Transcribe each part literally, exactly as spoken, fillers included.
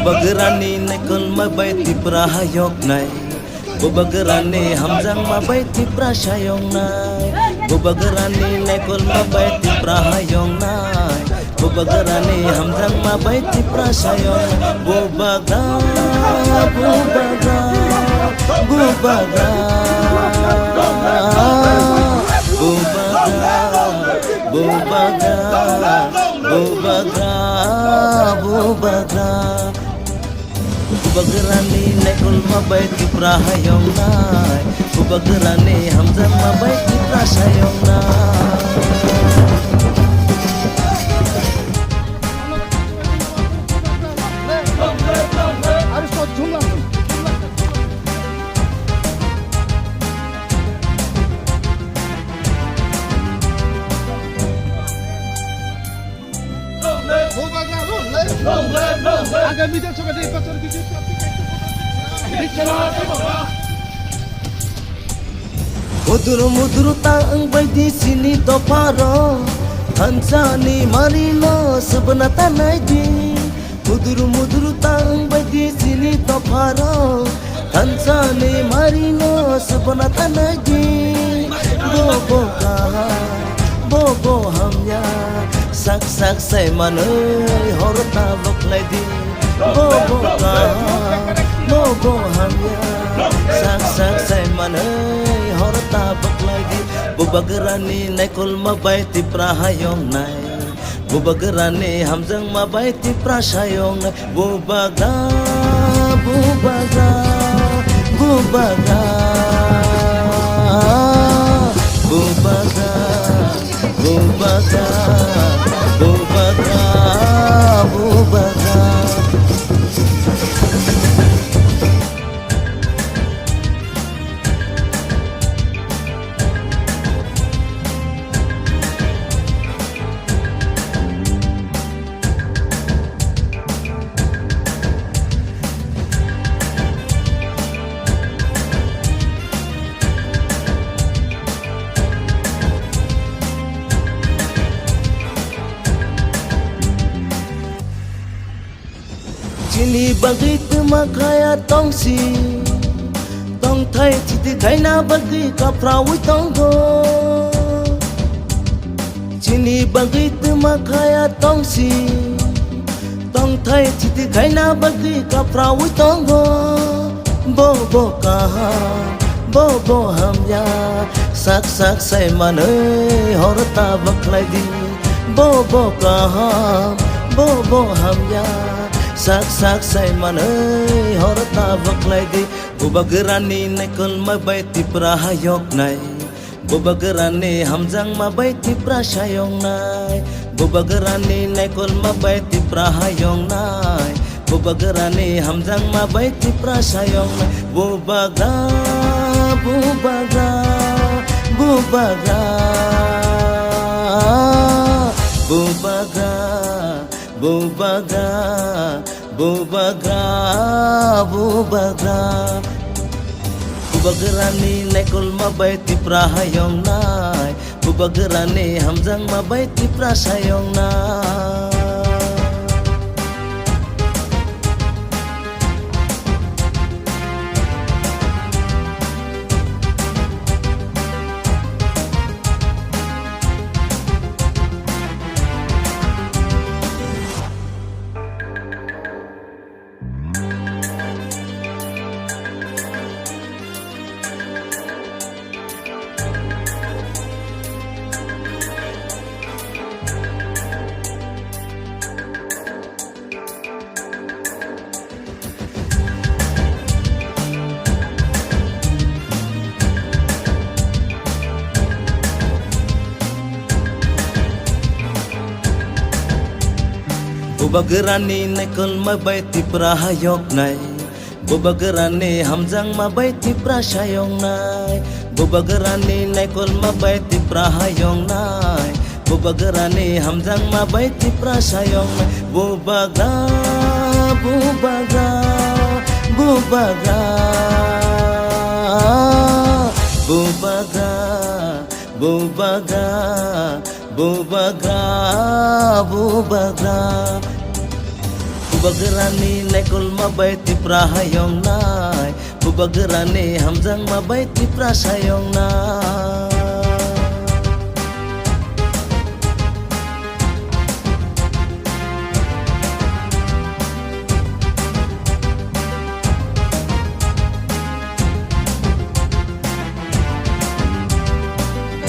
Bubagrani naikolma bai Tipra hayoknai. Bubagrani hamjakma bai Tipra sayoknai. Bubagrani naikolma bai Tipra hayoknai. Bubagrani hamjakma bai Tipra sayoknai. Bubagra, bubagra, bubagra, bubagra, bubagra, bubagra, bubagra. Bubagrani naikolma bai Tipra hayoknai. Bubagrani hamjakma bai Tipra sayoknai. Mudur mudur ta wng bai di chini dopharo, thansa ni mari no subuna ta nai di. Mudur mudur ta wng bai di chini dopharo, thansa ni mari no subuna ta nai di. Bo bo kaham, bo bo hamya, sak sak sai manwi hor ta bwkhlai di. Bo bo kaham, bo bo hamya, sak sak sai manwi hor ta bwkhlai di. Bubagrani naikolma bai Tipra hayoknai. Bubagrani hamjakma bai Tipra sayoknai. Bubagra, bubagra, bubagra, bubagra, bubagra, bubagra, bubagra. Chini bagwi twma khaya tongsi, tongthai chiti khaina bagwi kaphraui tongo. Chini bagwi twma khaya tongsi, tongthai chiti khaina bagwi kaphraui tongo. Bo bo kaham, bo bo hamya, sak sak sai manwi hor ta bwkhlai di. Bo bo kaham, bo bo hamya, sak sak sai manwi hor ta bwkhlai di. Bubagrani naikolma bai Tipra hayoknai. Bubagrani hamjakma bai Tipra sayoknai. Bubagrani naikolma bai Tipra hayoknai. Bubagrani hamjakma bai Tipra sayoknai. Bubagra, bubagra, bubagra, bubagra, bubagra. Bubagra, bubagra. Bubagrani naikolma bai Tipra hayoknai. Bubagrani hamjakma bai Tipra sayoknai. Bubagrani naikolma bai Tipra hayoknai. Bubagrani hamjakma bai Tipra sayongnai, Bubagrani naikolma bai Tipra hayongnai, Bubagrani hamjakma bai Tipra sayongnai. Bubagra, Bubagra, Bubagra, Bubagra, Bubagra, Bubagra, Bubagra. Bubagrani naikolma bai Tipra hayongnai, Bubagrani hamjakma bai Tipra sayongnai.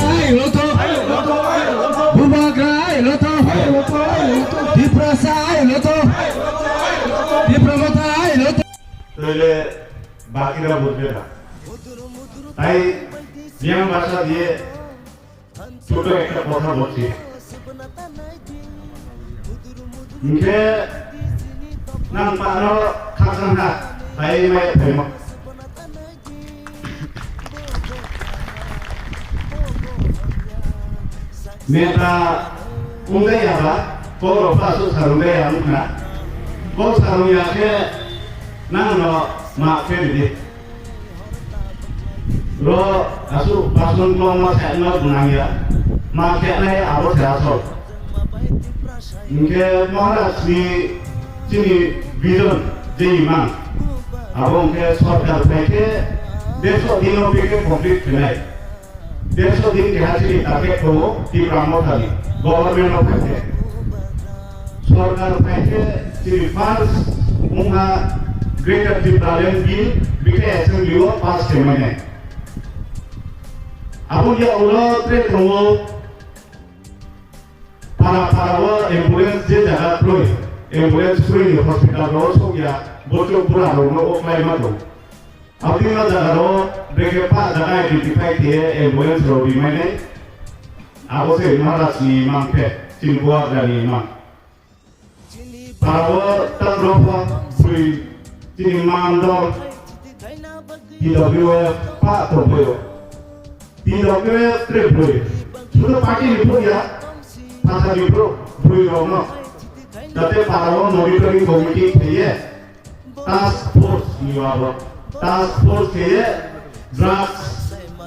Ai, loto. Bubagra, ai, loto. Tiprasa, ai, loto. Tipra Motha, ai, loto. Toile bakira bujbe na. Tai biyang basa diye ছোট একটা কথা বলছি। Hingke nang pano khakchang ha, hai mai phaimo. Neta ungdai yaba, kok rok pha asuk sarung dai ya wngkha. Kok sarung ya khe nang no ma khe ridi. Ro asuk bason kwbangma khaina gwnangya, ma khenai abo se asol. Hinkhe Maharaj ni chini vision je imang, abo hinkhe sorkar phai khe dersho din o bikhe complete khenai. Dersho din keha chini target tongo Tipra Mothani, government o phai khe. Sorkar phai khe chini first wngkha Greater Tipraland Bill, bikhe assembly o pass khe mane. Aboni yagulo tre tongo, para para o ambulance je jaga kroi, ambulance kroi ni hospital ro sokya, bochok bura rok no oklai ma tong. Aboni o jaga ro beke pa jaga identify khe ambulance ro ri mai nai. Abo se Maharaj ni mang khe, chini Bubagra ni mang. Parao tang rokha bwrwi chini mandal T W F pa tongbaio. T W F tre bwrwi. Sudo party ni phuru ya, phatar ni phuru bwrwi rokno. Jate parao monitoring committee thaiye. Task force ni abo. Task force khe drugs,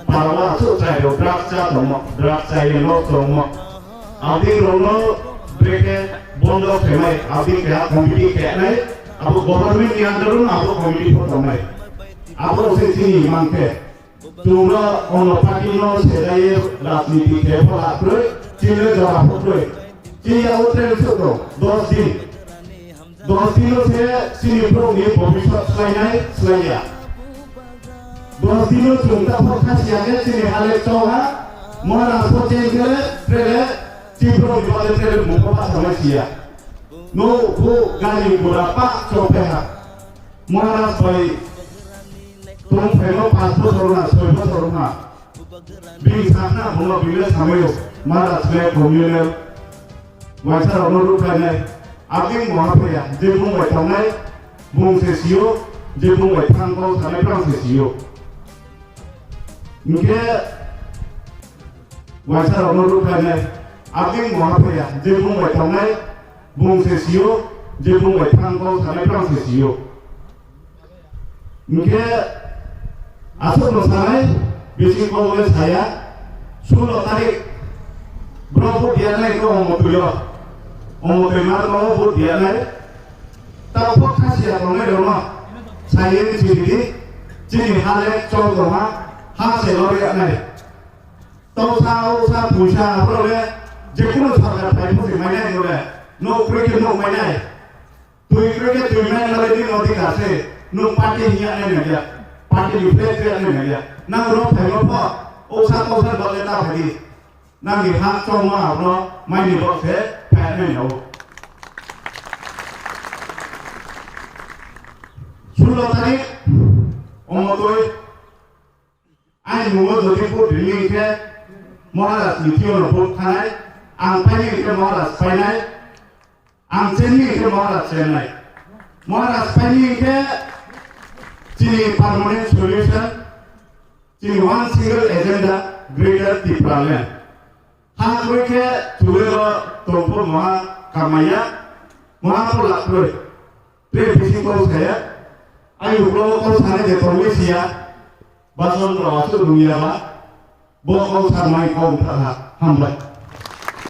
parao asuk chai rok drugs cha tongmo, drugs chai no tongmo. Abdi rokno breke bondo khenai, abdi khe committee khenai, abo government ni under no abo committee pho tongnai. Abo se chini mangkhe. Chwngno ono party no sedai rajniti khe phola kroi, chini jora pho kroi. Chini ya utre suk do, dos din. Dos din o se chini borok ni bobiswt swlainai, swlaiya. Dos din o chwng ta pho khasiya khe chini halek chokha, Maharaj pho cheng khe, trele, chini borok ni bade trele mukho pa samai siya. No, bo gari gura pa chok peha. Maharaj bai tong phaima panch bochor wngkha, soi bochor wngkha. Bini sakna bono bini samaio Maharaj le communal waisa rokno rukhlainai. Abdi moha phaiya, je bung bai tongnai, bung se sio, je bung bai thang kok sanai, bang se sio. Hinkhe waisa rokno rukhlainai, abdi moha phaiya, je bung bai tongnai, bung se sio, je bung bai thang kok sanai, bang se sio. Hinkhe aswkno sanai, bising kok le saya, sulo tarik, bro vote diyanai khe omo twi o, omo twi mar kok vote diyanai, tao kok khasiya tongnai rokno, sayeni chiridi, chini ha le chol tongma, ha se lori anai. Tao sa, o sa, pui sa, aphro le, jekunu sarkar phai phusi mainai le, no kwrwi khe no mainai. Twi kwrwi khe twi mani bagwi nini odhikar se, nwng party hiya nai nangya, party ni flag hiya nai nangya. Nang rok phaima pho, o sa kok sa bagwi ta phai di. Nang ni hak chongma abono maini borok se phai nai nao. Sulo tarik, omo twi, Ani mungo jodi vote rini hinkhe Maharaj ni thio no vote thanai, ang paini hinkhe Maharaj painai, ang chenni hinkhe Maharaj chennai. Maharaj paini hinkhe Chini permanent solution, chini one single agenda, Greater Tipraland. Ha kwrwi khe chulero tongpho moha kamaya, moha pho lakrwi. Tre bisi kok saya, ai uklo kok sana de tongwi siya, bason rawa su dunia ba, bo kok samai kok tha hambai.